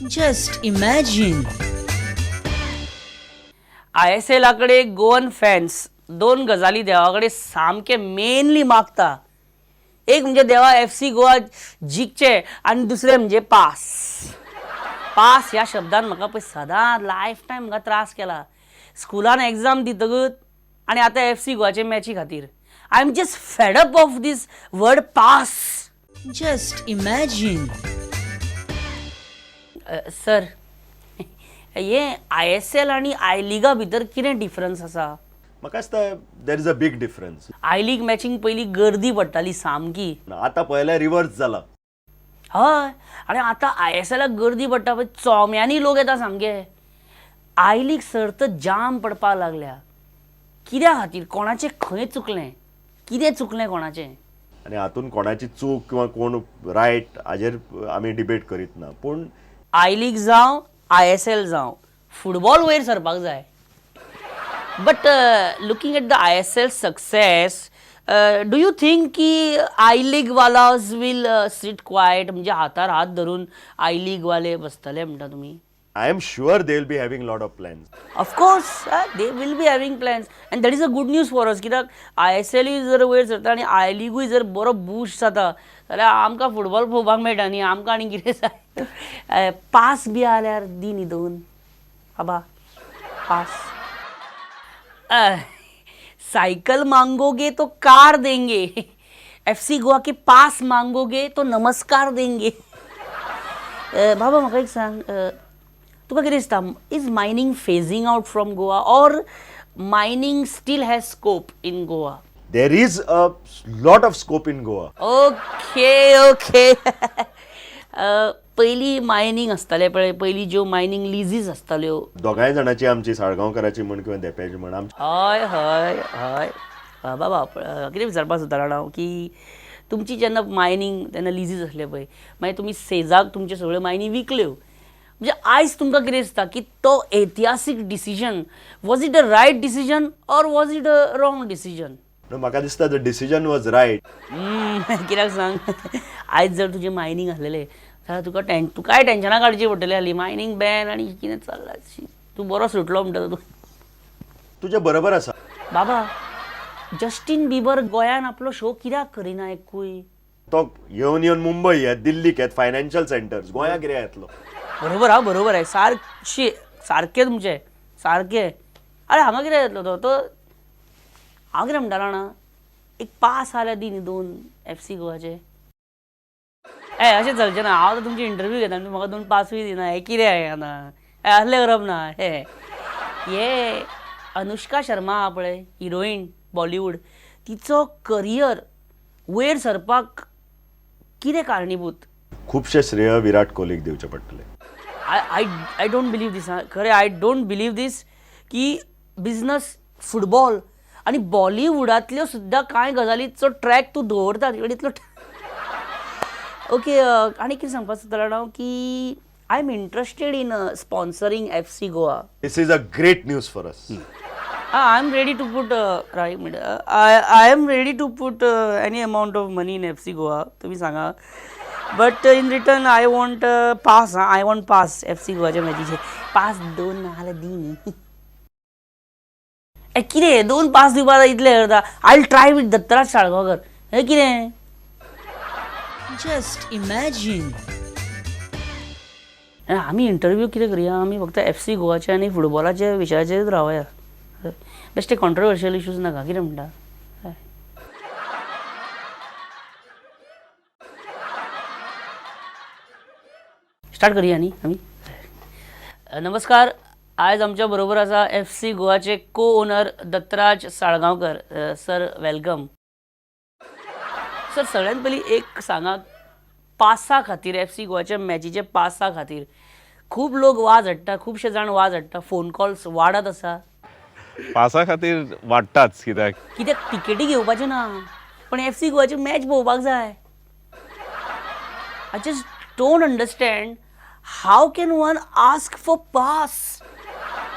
Just imagine. I S एला कडेन Goan fans दोन गजाली देवा कडेन सामके मेनली मागता. एक म्हणजे देवा एफ सी गोवा जिखचे आनी दुसरें म्हणजे पास. पास ह्या शब्दान म्हाका पळय सदां लायफ टायम म्हाका त्रास केला. स्कुलान एग्जाम दितकच आनी आतां एफ सी गोवाचे मॅची खातीर I am just fed up of this word pass. Just imagine. Sir, हे I S L आनी I लिगा भितर कितें डिफरन्स आसा? म्हाका दिसता there is a big difference. I league मॅचींक पयलीं गर्दी पडटाली सामकी. आतां पळयल्यार रिवर्स जाला. हय, आनी आतां I S एलाक गर्दी पडटा पळय, चोम्यांनी लोक येता सामके. I league सर्त जाम पडपाक लागल्या. कित्या खातीर? कोणाचें खंय चुकलें? कितें चुकलें कोणाचें? आनी हातून कोणाची चूक किंवा कोण रायट हाजेर आमी डिबेट करीत ना, पूण I league जावं I S L जावं, फुटबॉल वयर सरपाक जाय. But looking at the ISL success, do you think की I league वालाज will seat quite? म्हणजे हातार हात धरून I league वाले बसतले म्हणटा तुमी? I am sure they will be having lot of plans. Of course, they will be having plans, and that is a good news for us. कित्याक I S एलूय जर वयर सरता आनी I लिगूय जर बरो बूस्ट जाता जाल्यार आमकां फुटबॉल पळोवपाक मेळटा न्ही. आमकां आनी कितें जाय? पास बी आल्यार दी न्ही दोन बाबा पास. सायकल मांगोगे तो कार देंगे, एफ सी गोवा के पास मांगोगे तो नमस्कार देंगे. बाबा, म्हाका एक सांग, तुका कितें दिसता, is mining phasing out from Goa or mining still has scope in Goa? There is a lot of scope in Goa. Okay. पयलीं मायनींग आसतालें पळय, पयलीं ज्यो मायनींग लिजीस आसताल्यो. दोगांय जाणांची, आमची साळगांवकाराची म्हण किंवा धेंप्याची म्हण, आमची हय हय हय बाबा, कितें विचारपाक सोदता जाणा हांव, की तुमची जेन्ना मायनींग तेन्ना लिजीस आसले पळय, मागीर तुमी सेजाक तुमच्यो सगळ्यो मायनी विकल्यो. म्हणजे आयज तुमकां कितें दिसता की तो ऐतिहासीक decision, was it a right decision or was it a wrong decision? म्हाका दिसता the decision was right. कित्याक सांग, आयज जर तुजें मायनींग आसलेलें जाल्यार तुका टेन तुकाय टेन्शनां काडची पडटली आसली. मायनींग बॅन आनी कितें चल्लां शी, तूं बरो सुटलो म्हणटा तूं. तुजें बरोबर आसा. बाबा, जस्टीन बिबर गोंयान आपलो शो कित्याक करिना एकूय? तो येवन येवन मुंबय येत, दिल्लीक येत, फायनान्शियल सेंटर्स, गोंया कित्याक येतलो? बरोबर हा, बरोबर आहे. सारशे सारकें तुमचें सारकें. अरे, हांगा कितें येतलो तो? तो हांव कितें म्हणटा जाणा, एक पास आल्यार दी न्ही दोन एफ सी गोवाचे. ए, अशें चलचें ना. हांव आतां तुमची इंटरव्यू घेता आनी तुमी म्हाका दोन पासूय दिना, हें कितें आतां? हें असलें करप ना. हें हे अनुष्का शर्मा आहा पळय, हिरोईन बॉलिवूड, तिचो करियर वयर सरपाक कितें कारणीभूत? खुबशें श्रेय विराट कोहलीक दिवचें पडटलें. I don't believe this. खरें, I don't believe this की बिजनस फुटबॉल आनी बॉलिवूडांतल्यो सुद्दां कांय गजालीचो ट्रॅक तूं दवरता तितलो. ओके, आनी कितें सांगपाक सोदतालो हांव की I am interested in sponsoring FC Goa. This is a great news for us. I am ready to put, एक minute, I am ready to put any amount of money in FC Goa. तुमी सांगा, but in return I want pass. I want pass. FC गोवाच्या मॅचीचे pass दोन नाजाल्यार दी न्ही. ए, कितें दोन pass दिवपाक इतलें करता? I will try with Dattaraj Salgaonkar. हें कितें? Just imagine. आमी इंटरव्यू कितें करया, आमी फक्त एफ सी गोवाचे आनी फुटबॉलाच्या विशयाचेरूच रावया. बेश्टे कॉन्ट्रोवर्शियल इश्यूज नाका. कितें म्हणटा? हय. स्टार्ट करूया न्ही आमी? नमस्कार, आयज आमच्या बरोबर आसा एफ सी गोवाचे को owner Dattaraj Salgaonkar. Sir, welcome sir. सगळ्यात पयलीं एक सांगा, पासा खातीर, एफ सी गोवाच्या मॅचीच्या पासा खातीर खूब लोक वाज हाडटा, खुबशे जाण वाज हाडटा, फोन कॉल्स वाडत आसा. पासा खातीर वाडटाच कित्याक? कित्याक टिकेटी घेवपाच्यो ना, पण एफ सी गोवाची मॅच पळोवपाक जाय. I just don't understand how can one ask for pass.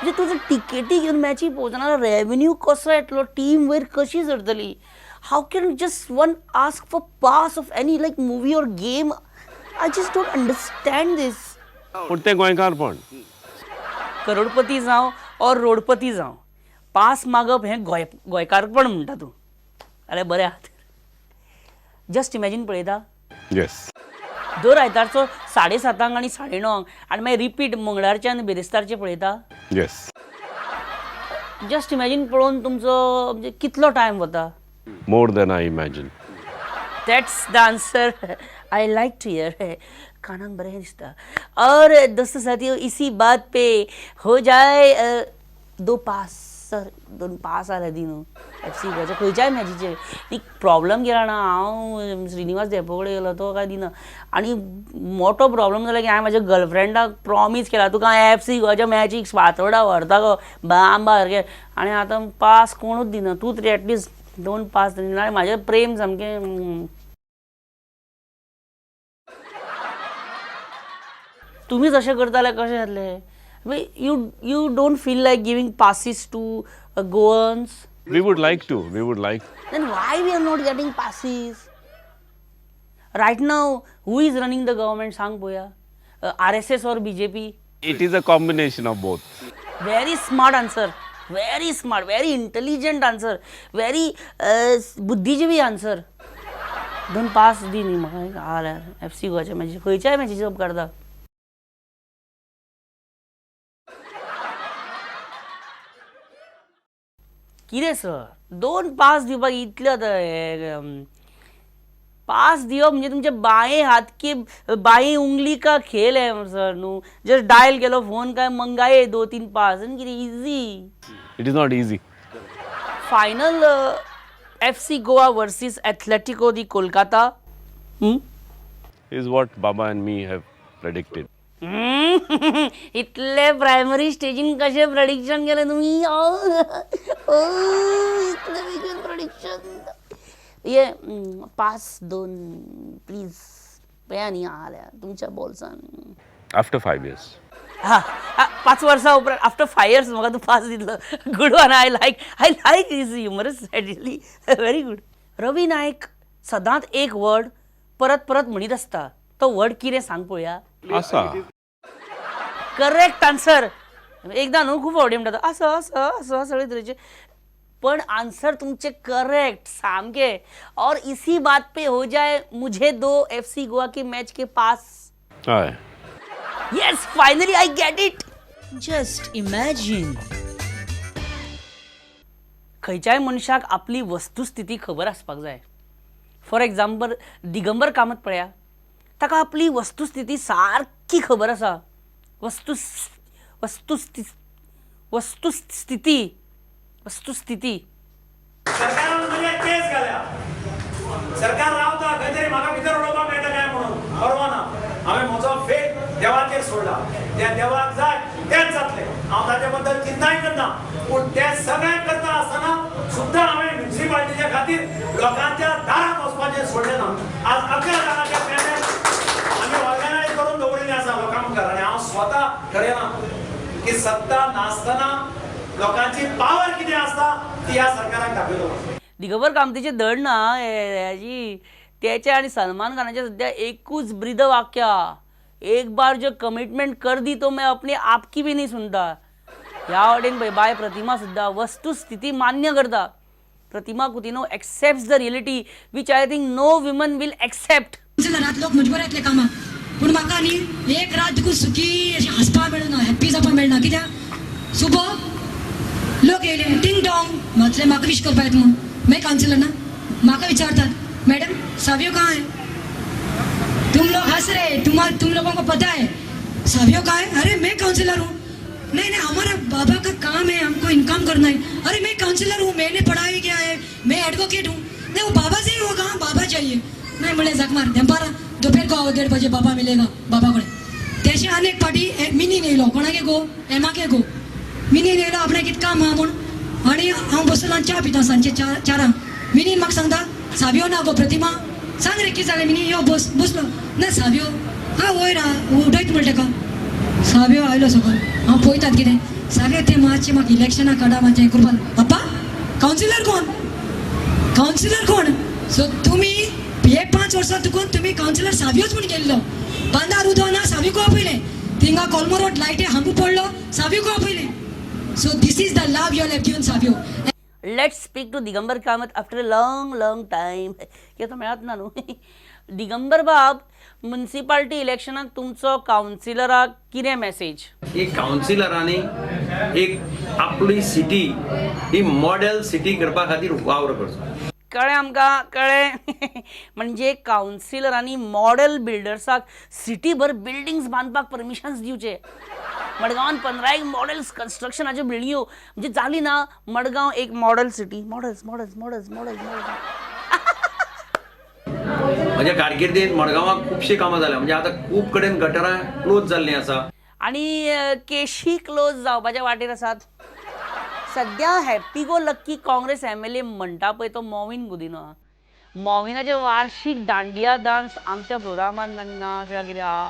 म्हणजे तुजो टिकेटी घेवन मॅची पळोवचो ना, रेवेन्यू कसो येतलो? टीम वयर कशी सरतली? How can just one ask for pass of any, like, movie or game? I just don't understand this. पूण तें गोंयकारपण. करोडपती जावं ऑर रोडपती जावं, पास मागप हें गोंयकारपण म्हणटा तूं. अरे बरें आहा. जस्ट इमॅजीन पळयता? येस. दर आयतारचो 7:30 आनी 9:30 आनी मागीर रिपीट मंगळारचे आनी बिरेस्तारचे पळयता? येस. जस्ट इमॅजीन पळोवन तुमचो म्हणजे कितलो टायम वता? More than I imagine. That's the answer I like to hear. कानाक बरें दिसता. और दोस्तों साथियों, इसी बात पे हो जाए दो पास. सर, दोन पास जाल्यार दी न्हू एफ सी गोवाच्या खंयच्याय मॅचीचे. एक प्रॉब्लम कितें जाणा, हांव श्रीनिवास धेंपो कडेन गेलो, तो काय दिना. आनी मोटो प्रॉब्लम जाला की हांवें म्हाज्या गर्लफ्रेंडाक प्रॉमीस केला, तुका हांव एफ सी गोवाच्या मॅचीक फातोर्डा व्हरता गो बांबा सारकें. आनी आतां पास कोणूच दिना. तूं तरी एटलिस्ट दोन पास दिना. आनी म्हाजें प्रेम सामकें. तुमी जशें करता जाल्यार कशें जातलें? You don't feel like giving passes to Goans? We would like to, we would like. Then why we are not getting passes? Right now, who is running the government? सांग पोया. RSS or BJP? It is a combination of both. Very smart answer. Very smart, very intelligent answer. Very बुद्धिजीवी answer. दोन pass दी न्ही म्हाका जाल्यार F C गोवाच्या मॅची, खंयच्याय मॅचीचो करता. कितें सर, दोन पास दिवपाक इतले आतां हे पास दिवप म्हणजे तुमचे बाएं हात की बाएं उंगली का खेल है सर न्हू. जस्ट डायल केलो फोन काय मंगाये दो तीन पास आनी कितें easy. It is not easy. Final FC Goa versus Atletico de Kolkata. Is what Baba and me have predicted. इतले प्रायमरी स्टेजीन कशें प्रेडिक्शन केलें तुमी? इतले बेगीन प्रेडिक्शन. ये पास दोन प्लीज पळया न्ही आल्या तुमच्या बोल्सान. After 5 years. हा, 5 वर्सां उपरांत, आफ्टर 5 years म्हाका तूं पास दितलो. Good one. I like his humorous, really very good. Ravi Naik सदांच एक वर्ड परत परत म्हणीत आसता. तो वर्ड कितें सांग पळोवया. आसा. Correct answer. एकदां न्हू खूब फावटी म्हणटा आसा आसा आसा सगळे तरेचे, पण आन्सर तुमचे करेक्ट सामके. और इसी बात पे हो जाए मुझे दो एफ सी गोवा के मॅच के पास. हय. Yes, finally I get it. Just imagine. खंयच्याय मनशाक आपली वस्तुस्थिती खबर आसपाक जाय. फॉर एग्जाम्पल, दिगंबर कामत पळया, ताका आपली वस्तुस्थिती सारकी खबर आसा. वस्तु वस्तुस्थिती वस्तुस्थिती वस्तुस्थिती. सरकारान म्हजेर केस घाल्या. सरकार रावता खंय तरी म्हाका भितर उडोवपाक मेळटा काय म्हणून. परवा ना, हांवें म्हजो फेथ देवाचेर सोडला. त्या देवाक जाय तेंच जातलें, हांव ताचे बद्दल चिंताय करना. पूण तें सगळें करता आसतना सुद्दां हांवें म्युनिसिपालिटीच्या खातीर लोकांच्या दारांत वचपाचें सोडलें ना. आज 11 जाणांचे पेमेंट आमी ऑर्गनायज करून दवरिल्लें आसा लोकां मुखार. आनी हांव स्वता ठरयलां की सत्ता नासतना लोकांची पावर कितें आसता ती ह्या सरकाराक दाखयलो. दिगंबर कामतीचे धड ना हेजी त्याचे आनी सलमान खानाचे सध्या एकूच ब्रीद वाक्य, एक बार जो कमिटमेंट कर दी तो मैं अपने आप की भी नहीं सुनता. ह्या वटेन पळय बाय प्रतिमा सुद्दां वस्तुस्थिती मान्य करता. Pratima Coutinho accepts the reality which I think no women will accept. घरात लोक मजबूर येतले कामाक, पूण म्हाका न्ही एक रात देखून सुखी अशें हांसपाक मेळना, हॅप्पी जावपाक मेळना. कित्याक सुबह लोक येयले टिंग टोंग म्हटलें म्हाका विश करपा येता म्हूण. मागीर कावन्सिलर ना म्हाका विचारतात, मॅडम सावियो कहाँ है? तुम लोग हंस रहे, तुम लोगों को पता है सावियो कहाँ है? अरे मैं काउंसिलर हूँ. नहीं नहीं, हमारा बाबा का काम है, हमको इनकम करना है. अरे मैं काउंसिलर हूँ, मैंने पढ़ाई किया है, मैं एडवोकेट हूँ. नहीं वो बाबा से ही होगा, बाबा चाहिए. नहीं बोले झक मार दनपारा दोपहर को आओ 1:30 बजे बाबा मिलेगा. बाबा कडे तेशे आनी एक पाटी मिनीन येयलो. कोणाके गो? एमाके गो. मिनीन येयलो आपणाक कितें काम आहा म्हूण. आनी हांव बसलो आनी च्या पिता सांजचे 4:00. मिनीन म्हाका सांगता, सावियो ना गो प्रतिमा. सांग रे कितें जालें मिनी, यो बस. बसलो ना सावियो हा वयर आहा उडयत म्हणटा तेका. सावियो आयलो सकयल. हांव पळयतात कितें सावियो तें मातशें म्हाका इलेक्शनाक काडा मातशें करपाक. पप्पा कावन्सिलर कोण? कावन्सिलर कोण? सो तुमी हे 5 वर्सां तुकून तुमी कावन्सिलर सावियोच म्हूण केल्लो. बांदार उदक ना, सावियो आपयलें. थिंगा कोलमो रोड लायटी हांगू पडलो, साविको आपयलें. So this is the love you have given Savio. Let's speak to Digambar Kamat after a long long time. कित्याक तो मेळत ना न्हू. दिगंबर बाब, मुन्सिपाल्टी इलेक्शनाक तुमचो कावन्सिलराक कितें मॅसेज? की कावन्सिलरांनी एक आपली सिटी ही मॉडेल सिटी करपा खातीर वावर करचो. कळ्ळें आमकां, कळ्ळें. म्हणजे कावन्सिलरांनी मॉडेल बिल्डर्साक सिटीभर बिल्डिंग्स बांदपाक परमिशन्स दिवचे. मडगांवान 15 मॉडेल्स कन्स्ट्रक्शनाच्यो बिल्डिंग्यो म्हणजे जाली ना मडगांव एक model city. Models models models models models. म्हज्या कारकिर्दीत मडगांवाक खुबशीं कामां जाल्या, म्हणजे आतां खूब कडेन गटरां क्लोज जाल्लीं आसा. आनी केशी क्लोज जावपाच्या वाटेर आसात. सद्या happy go lucky Congress MLA म्हणटा पळय तो मॉविन गुदिन्हो. मॉविनाचे वार्षिक दांडिया डान्स आमच्या प्रोग्रामान ना कित्याक कितें आहा.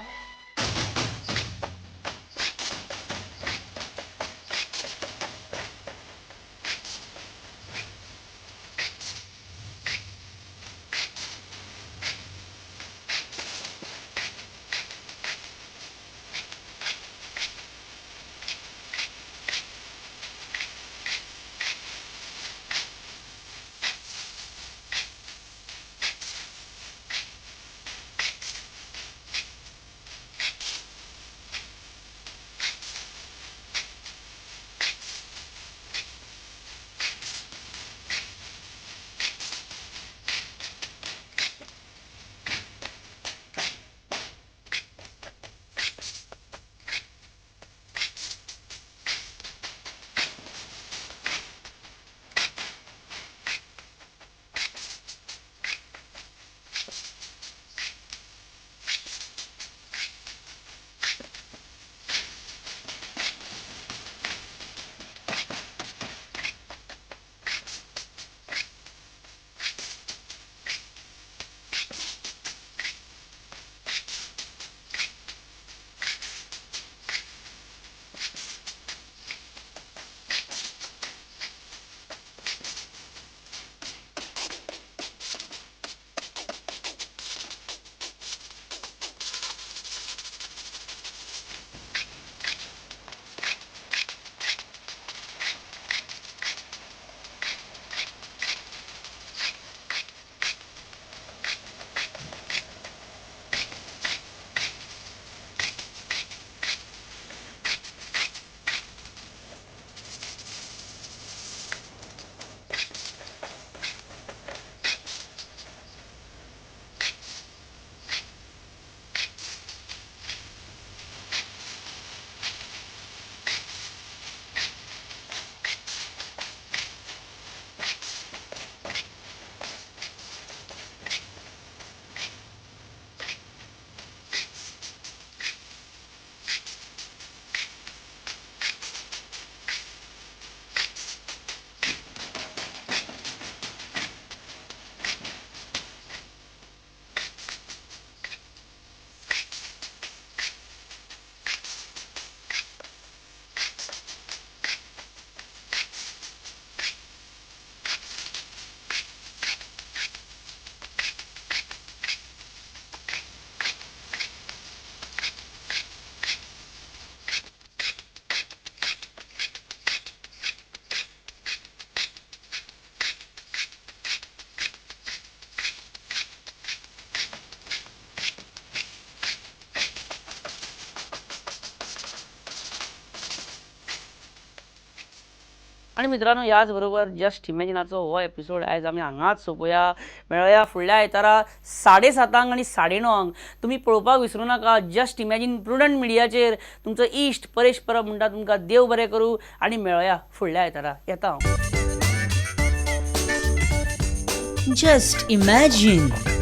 आनी मित्रांनो, ह्याच बरोबर जस्ट इमॅजिनाचो हो एपिसोड आयज आमी हांगाच सोंपोया. मेळोया फुडल्या आयतारा 7:30 आनी 9:30. तुमी पळोवपाक विसरूं नाका जस्ट इमॅजीन प्रुडंट मिडियाचेर. तुमचो इश्ट परेश परब म्हणटा तुमकां देव बरें करूं आनी मेळोया फुडल्या आयतारा. येता हांव. Just imagine.